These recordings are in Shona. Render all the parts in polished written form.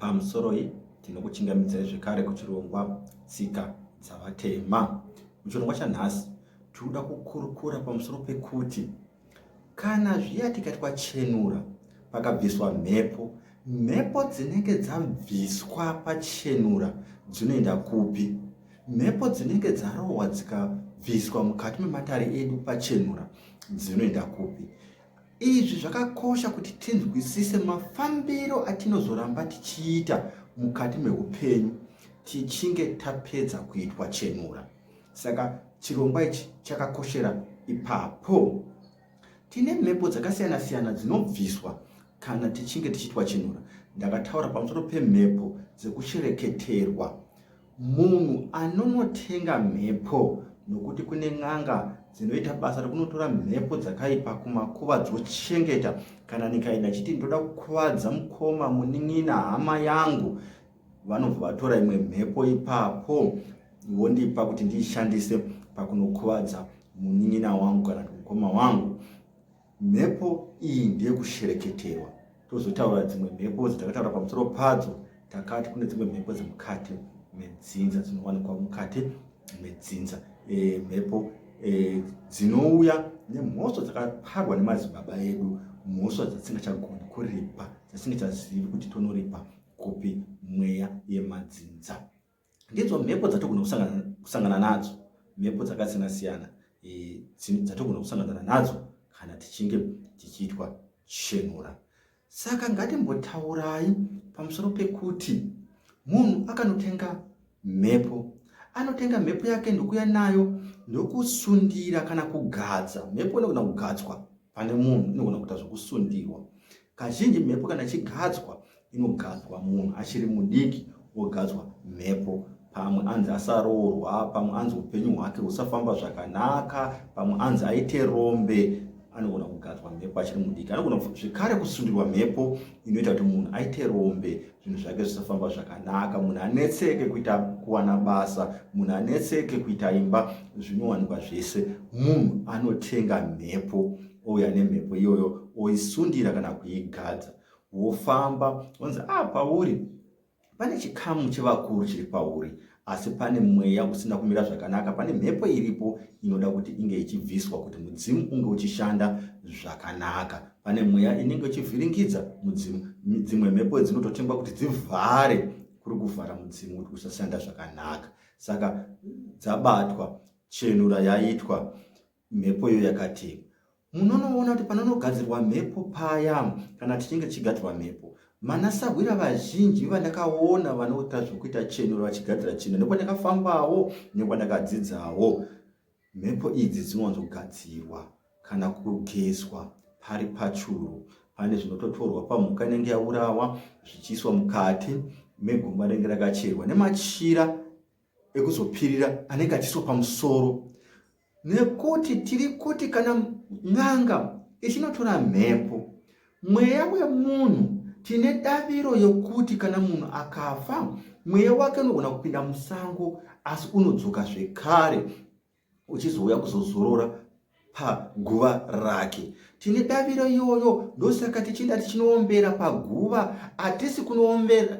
Pamusoroi tinokuchingamidzai zvekare kuchirongwa Tsika dzaVatema. Muchirongwa chanhasi tinoda kukurukura pamusoro pekuti kana zviya tikaitwa chenura pakabviswa mhepo, mhepo dzinenge dzabviswa pachenura dzinoenda kupi? Mhepo dzinenge dzarohwa dzikabviswa mukati mematare edu pachenura dzinoenda kupi? Izvi zvakakosha kuti tinzwisise mafambiro atinozoramba tichiita mukati meupenyu tichinge tapedza kuitwa chenura. Saka chirongwa ichi chakakoshera ipapo. Tine mhepo dzakasiyana-siyana dzinobviswa kana tichinge tichiitwa chenura. Ndakataura pamusoro pemhepo dzekushereketerwa. Munhu anonotenga mhepo nokuti kune n'anga dzinoita basa rekunotora mhepo dzakaipa kumakuva dzochengeta. Kana ndikaenda chiti ndoda kukuvadza mukoma, munin'ina, hama yangu, vanobva vatora imwe mhepo ipapo vondipa kuti ndiishandise pakunokuvadza munin'ina wangu kana kuti mukoma wangu. Mhepo iyi ndeyekushereketerwa. Tozotaura dzimwe mhepo dzatakataura pamusoro padzo. Takati kune dzimwe mhepo dzemukati medzinza dzinowanikwa mukati medzinza. E, mhepo e, dzinouya nemhosva dzakaparwa nemadzibaba edu, mhosva dzasingachagoni kuripa, dzasingachazivi kuti tonoripa kupi mweya yemadzinza. Ndidzo mhepo dzatogona kusangana nadzo, mhepo dzakasiyana siyana e, dzatogona kusangana nadzo kana tichinge tichiitwa chenura. Saka ngatimbotaurai pamusoro pekuti munhu akanotenga mhepo, anotenga mhepo yake ndokuya nayo ndokusundira kana kugadza. Mhepo inogona kugadzwa pane munhu, inogona kuita zvokusundirwa. Kazhinji mhepo kana ichigadzwa inogadzwa munhu achiri mudiki, ogadzwa mhepo. Pamwe anzi asaroorwa, pamwe anzi upenyu hwake husafamba zvakanaka, pamwe anzi aite rombe. Anogona kugadzwa mhepo achiri mudiki. Anogona zvekare kusundirwa mhepo inoita kuti munhu aite rombe, zvinhu zvake zvisafamba zvakanaka, munhu anetseke kuita kuwana basa, munhu anetseke kuita imba. Zvinowanikwa zvese. Munhu anotenga mhepo, ouya nemhepo iyoyo, oisundira kana kuigadza, wofamba onzi ah, pauri pane chikamu chevakuru chiri pauri, asi pane mweya usina kumira zvakanaka, pane mhepo iripo inoda kuti inge ichibviswa kuti mudzimu unge uchishanda zvakanaka. Pane mweya inenge ichivhiringidza mudzimu. Dzimwe mhepo dzinototengwa kuti dzivhare, kuri kuvhara mudzimu kuti usashanda zvakanaka. Saka dzabatwa, chenura yaitwa, mhepo iyo yakatengwa. Munonoona kuti panonogadzirwa mhepo paya, kana tichinge tichigadzirwa mhepo, manasahwira vazhinji vandakaona vanoita zvokuita chenura vachigadzira chenura, nekwandakafambawo nekwandakadzidzawo, mhepo idzi dzinowanzogadzirwa kana kugezwa pari pachuru. Pane zvinototorwa pamhuka inenge yaurawa zvichiiswa mukati megomba rinenge rakacherwa, nemachira ekuzopirira anenge achiiswa pamusoro. Nekuti tiri kuti kana n'anga ichinotora mhepo, mweya wemunhu, tine daviro yokuti kana munhu akafa, mweya wake unogona kupinda musango, asi unodzoka zvekare uchizouya kuzozorora paguva rake. Tine daviro iyoyo, ndosaka tichienda tichinoombera paguva. Hatisi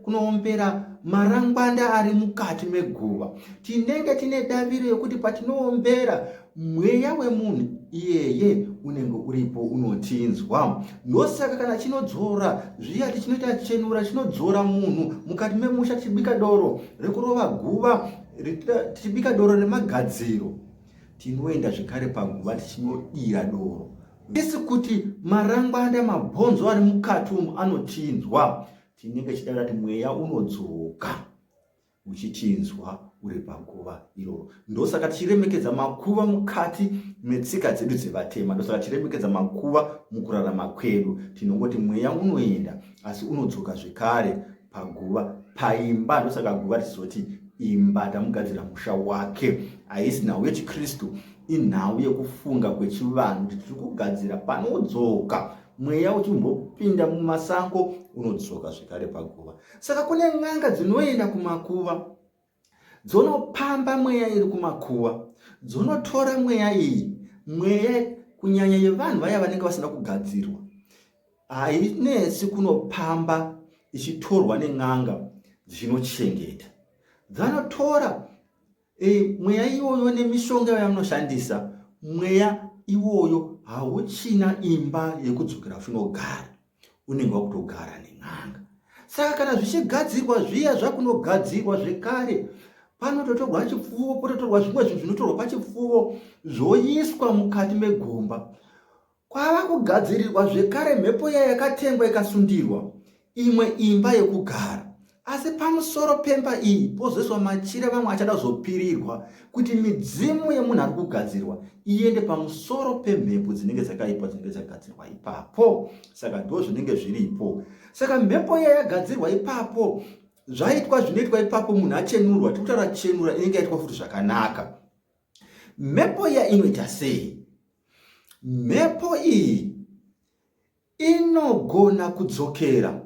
kunoombera marangwanda ari mukati meguva. Tinenge tine daviro yekuti patinoombera, mweya wemunhu iyeye unenge uripo unotinzwa. Ndosaka kana chinodzora zviya tichinoita chenura, chinodzora munhu mukati memusha, tichibika doro rekurova guva, tichibika doro remagadziro, tinoenda zvekare paguva tichinodira doro. Isi kuti marangwanda, mabhonzo ari mukati umu anotinzwa, tinenge tichidavira kuti mweya unodzoka uchitinzwa uri paguva iroro. Ndosaka tichiremekedza makuva mukati metsika dzedu dzevatema. Ndosaka tichiremekedza makuva mukurarama kwedu. Tinongoti mweya unoenda asi unodzoka zvekare paguva, paimba. Ndosaka guva tichizoti imba tamugadzira musha wake. Haisi nhau yechiKristu, inhau yekufunga kwechivanhu kuti tiri kugadzira panodzoka mweya uchimbopinda mumasango, unodzoka zvekare paguva. Saka kune n'anga dzinoenda kumakuva, dzonopamba mweya iri kumakuva, dzonotora mweya iyi, mweya kunyanya yevanhu vaya vanenge vasina kugadzirwa. Hainetsi kunopamba. ichitorwa nen'anga dzichinochengeta. Dzanotora e, mweya iwoyo nemishonga yamunoshandisa, mweya iwoyo hauchina imba yekudzokera uchinogara, unenge wakutogara nen'anga. Saka kana zvichigadzirwa zviya zvakunogadzirwa zvekare, panototorwa chipfuwo, pototorwa zvimwe zvinhu zvinotorwa pachipfuwo zvoiswa mukati megomba. Kwava kugadzirirwa zvekare mhepo iya yakatengwa ikasundirwa imwe imba yekugara. Asi pamusoro pemba iyi pozoiswa machira vamwe achada kuzopirirwa kuti midzimu yemunhu ari kugadzirwa iende pamusoro pemhepo dzinenge dzakaipa dzinenge dzagadzirwa ipapo. Saka ndo zvinenge zviripo. Saka mhepo iya yagadzirwa ipapo, zvaitwa zvinoitwa ipapo, munhu achenurwa, tiri kutaura chenura inenge yaitwa futi zvakanaka. Mhepo iya inoita sei? Mhepo iyi inogona kudzokera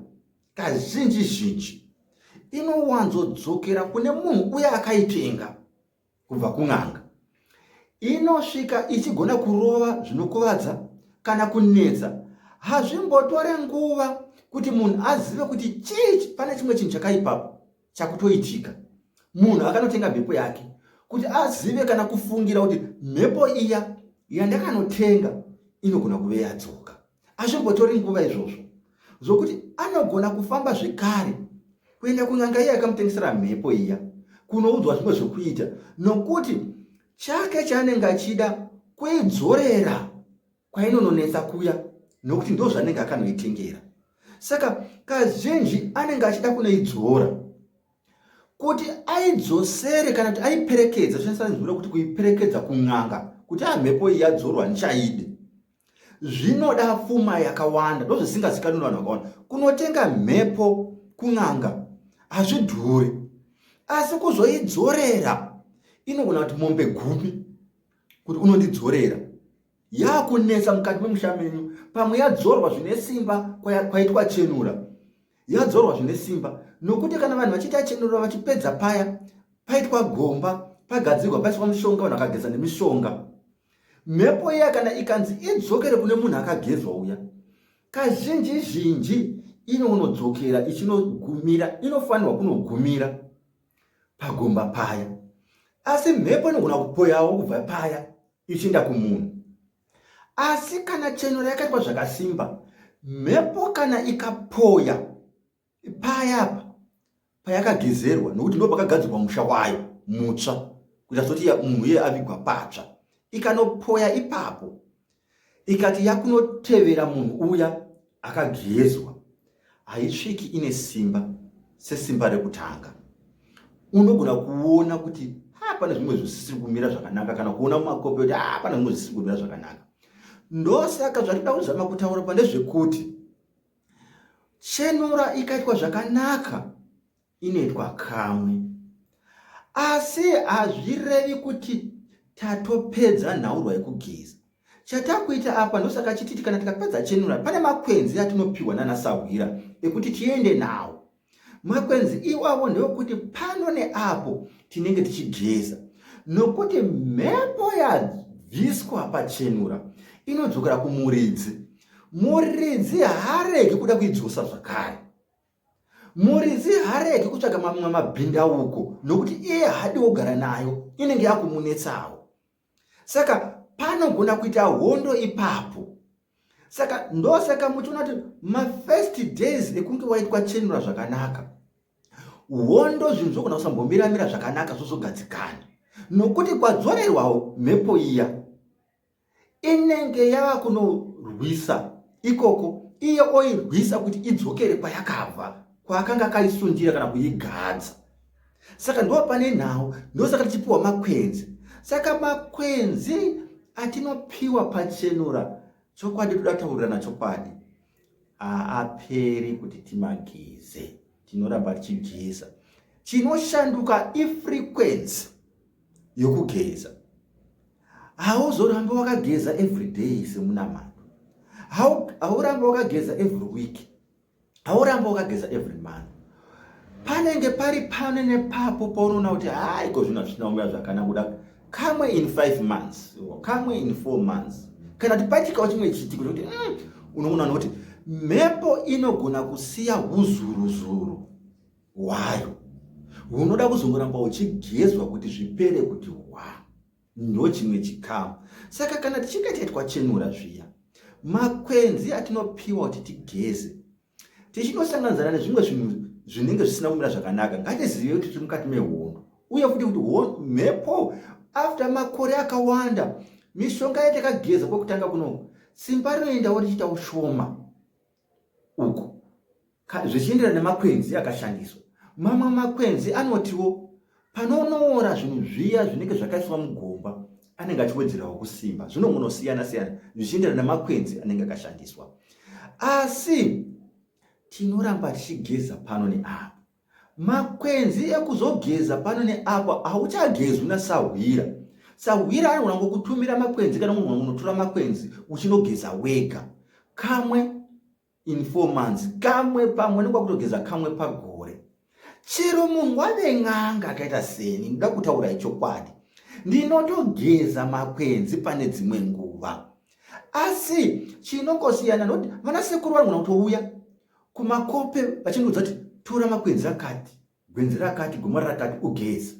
kazhinji zhinji inowanzodzokera kune munhu uye akaitenga kubva kun'anga. Inosvika ichigona kurova zvinokuvadza kana kunetsa. Hazvimbotore nguva kuti munhu azive kuti chii, pane chimwe chinhu chakaipapo chakutoitika. Munhu akanotenga mhepo yake kuti azive kana kufungira kuti mhepo iya yandakanotenga inogona kuve yadzoka. Hazvimbotori nguva izvozvo, zvokuti anogona kufamba zvekare kuenda kun'anga iya yakamutengesera mhepo iya kunoudzwa zvimwe zvekuita, nokuti chake chaanenge achida kuidzorera kwainononetsa kuya, nokuti ndo zvanenge akanoitengera. Saka kazhinji anenge achida kunoidzora kuti aidzosere kana kuti aiperekedza, shandisa nzwi rekuti kuiperekedza kun'anga kuti amhepo iyi yadzorwa ndichaide. Zvinoda pfuma yakawanda, ndozvisingazikanwi vanhu vakawanda. Kunotenga mhepo kun'anga hazvidhuri, asi kuzoidzorera inogona kuti mombe 10 kuti unondidzorera yakunetsa mukati memusha menyu. Pamwe yadzorwa zvine simba, kwaitwa chenura yadzorwa zvine simba, nokuti kana vanhu vachiita chenura vachipedza paya paitwa gomba, pagadzirwa, paiswa mushonga, vanhu vakageza nemishonga, mhepo iya kana ikanzi idzokere kune munhu akagezwa uya, kazhinji zhinji inonodzokera ichinogumira, inofanirwa kunogumira pagomba paya. Asi mhepo inogona kupoyawo kubva paya ichienda kumunhu. Asi kana chenura yakaitwa zvakasimba, mhepo kana ikapoya paya apa payakagezerwa, nokuti ndo pakagadzirwa musha wayo mutsva kuita soti munhu iye avigwa patsva, ikanopoya ipapo ikati yakunotevera munhu uya akagezwa, haisviki ine simba sesimba rekutanga. Unogona kuona kuti ha, pane zvimwe zvisiri kumira zvakanaka, kana kuona mumakope kuti ha, pane zvimwe zvisiri kumira zvakanaka. Ndosaka zvatinoda kuzama kutaura pa ndezvekuti chenura ikaitwa zvakanaka inoitwa kamwe, asi hazvirevi kuti tatopedza nhaurwa yekugeza. Chatakuita apa, ndosaka chititi kana tikapedza chenura, pane makwenzi atinopiwa nanasahwira ekuti tiende nawo. Makwenzi iwavo ndewekuti pano neapo tinenge tichigeza, nokuti mhepo yabviswa pachenura inodzokera kumuridzi. Muridzi haaregi kuda kuidzosa zvakare. Muridzi haaregi kutsvaga mamwe mabhindauko, nokuti iye haadi wogara nayo, inenge yakumunetsawo. Saka panogona kuita hondo ipapo. Saka ndosaka muchiona kuti mafirst days ekunge waitwa chenura zvakanaka, hondo zvinhu zvogona kusambomira-mira zvakanaka, zvozogadzikana, nokuti kwadzorerwawo mhepo iya inenge yava kunorwisa ikoko, iye oirwisa kuti idzokere kwayakabva, kwaakanga akaisundira kana kuigadza. Saka ndo pane nhau, ndosaka tichipiwa makwenzi. Saka makwenzi atinopiwa pachenura, chokwadi toda taurirana chokwadi, haaperi kuti timageze, tinoramba tichigeza. Chinoshanduka ifrequency yokugeza. Hauzorambi wakageza everyday semunamato, haurambi wakageza every week, haurambi wakageza every month. Panenge pari pano nepapo paunoona kuti haiko zvinhu hazvisina kumira zvakanaka, kuda kamwe in 5 months, kamwe in 4 months, kana kuti paitikawo chimwe chiitiko chekuti unoona nokuti Mhepo inogona kusiya huzuruzuru hwayo hunoda kuzongoramba huchigezwa kuti zvipere kuti hwa. Ndochimwe chikamu. Saka kana tichinge taitwa chenura zviya, makwenzi atinopiwa kuti tigeze tichinosanganidzana nezvimwe zvinhu zvinenge zvisina kumira zvakanaka, ngatizive kuti tiri mukati mehondo uye futi kuti mhepo after makore akawanda mishonga yatakageza kwekutanga kunoku simba rinoendawo richiita ushoma uku zvichienderana nemakwenzi akashandiswa. Mamwe makwenzi anotiwo panonoora zvinhu zviya zvinenge zvakaiswa mugomba anenge achiwedzerawo kusimba. Zvinongonosiyana siyana zvichienderana nemakwenzi anenge akashandiswa. Asi tinoramba tichigeza pano neapo. Makwenzi ekuzogeza pano neapo hauchagezwi nasahwira. Sahwira anogona kukutumira makwenzi kana unogona kunotora makwenzi uchinogeza wega kamwe in 4 months, kamwe pamwe unenge wakutogeza kamwe pagore. Chero munhu wave n'anga akaita seni, ndoda kutaura ichokwadi, ndinotogeza makwenzi pane dzimwe nguva. Asi chinongosiyana nokuti vanasekuru vanogona kutouya kumakope vachindiudza kuti tora makwenzi akati, gwenzi rakati, gomara rakati ugeze.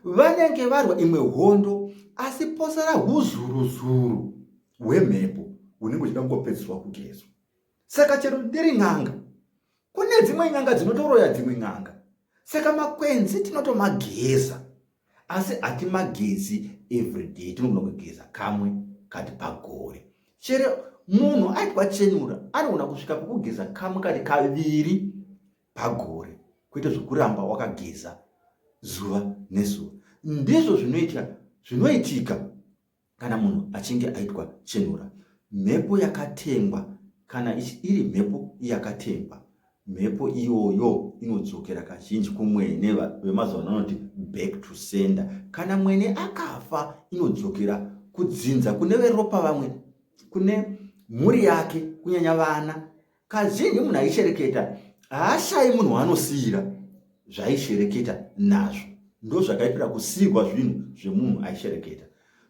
Vanenge varwa imwe hondo asi posara huzuruzuru hwemhepo hunenge huchida kungopedziswa kugezwa. Saka chero ndiri n'anga, kune dzimwe n'anga dzinotoroya dzimwe n'anga. Saka makwenzi tinotomageza asi hatimagezi everyday, tinogona kugeza kamwe kati pagore. Chero munhu aitwa chenura anogona kusvika pekugeza kamwe kati kaviri pagore, kwete zvokuramba wakageza zuva nezuva. Ndizvo zvinoita zvinoitika kana munhu achinge aitwa chenura. Mhepo yakatengwa, kana iri mhepo yakatengwa, mhepo iyoyo inodzokera kazhinji kumwene. Vemazuva ano vanoti back to sender. Kana mwene akafa, inodzokera kudzinza, kune veropa vamwe, kune mhuri yake, kunyanya vana. Kazhinji munhu aishereketa haashayi munhu waanosiira zvaaishereketa nazvo. Ndozvakaipira kusiirwa zvinhu zvemunhu aishereketa.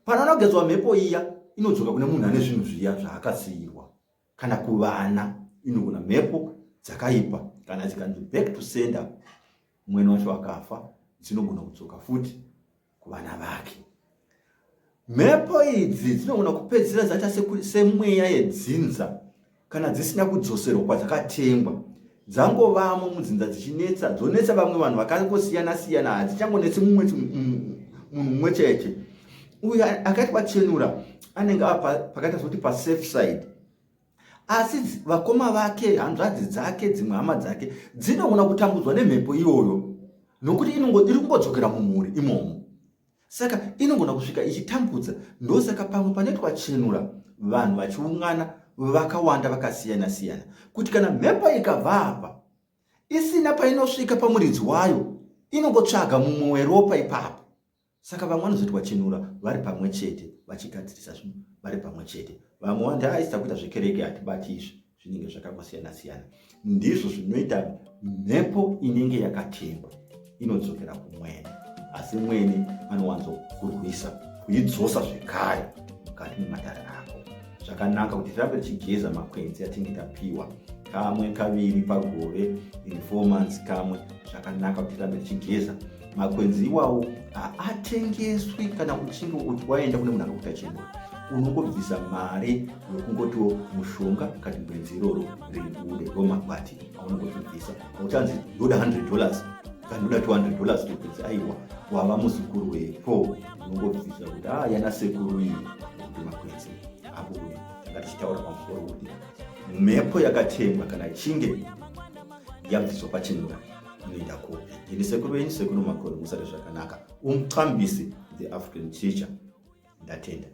Panonogezwa mhepo iya inodzoka kune munhu ane zvinhu zviya zvaakasiirwa kana kuvana. Inogona mhepo dzakaipa kana dzikanzi back to sender, mwene wacho akafa, dzinogona kudzoka futi kuvana vake. Mhepo idzi dzinogona kupedzisira dzaita semweya yedzinza kana dzisina kudzoserwa kwadzakatengwa, dzangovamo mudzinza dzichinetsa, dzonetsa vamwe vanhu vakangosiyana siyana, hadzichangonetsi mumwe munhu mumwe chete. Uyu akaitwa chenura anenge ava pakaita sekuti pasafe side, asi vakoma vake, hanzvadzi dzake, dzimwe hama dzake dzinogona kutambudzwa nemhepo iyoyo nokuti iri kungodzokera mumhuri imomo. Saka inogona kusvika ichitambudza. Ndosaka pamwe panoitwa chenura vanhu vachiungana vakawanda vakasiyana siyana, kuti kana mhepo ikabva apa isina painosvika pamuridzi wayo, inongotsvaga mumwe weropa ipapo. Saka vamwe vanozoitwa chenura vari pamwe chete, vachigadzirisa zvinhu vari pamwe chete. Vamwe vanti aisa kuita zvekereke hatibati izvi, zvinenge zvakangosiyana siyana. Ndizvo zvinoita mhepo inenge yakatengwa inodzokera kumwene, asi mwene anowanzokurwisa kuidzosa zvekare mukati mematare ako. Zvakanaka kuti tirambe tichigeza makwenzi atinge tapiwa kamwe kaviri pagore, in 4 months kamwe. Zvakanaka kuti tirambe tichigeza makwenzi iwawo. Haatengeswi. Kana uchinge waenda kune munhu akakuita chinhu, unongobvisa mari yokungotiwo mushonga kati gwenzi iroro ribude. Ndo makwati aunongotobvisa, auchanzi ndoda $100 kana ndoda $200 kuti gwenzi. Aiwa, wava muzukuru wepo, unongobvisa kuti a yana sekuru iyi kuti makwenzi abude. Tanga tichitaura pamusoro kuti mhepo yakatengwa kana ichinge yabviswa pachinura inoenda kupi. Ndini sekuru venyu, Sekuru Makoni. Musati zvakanaka. Umxambisi, the African teacher. Ndatenda.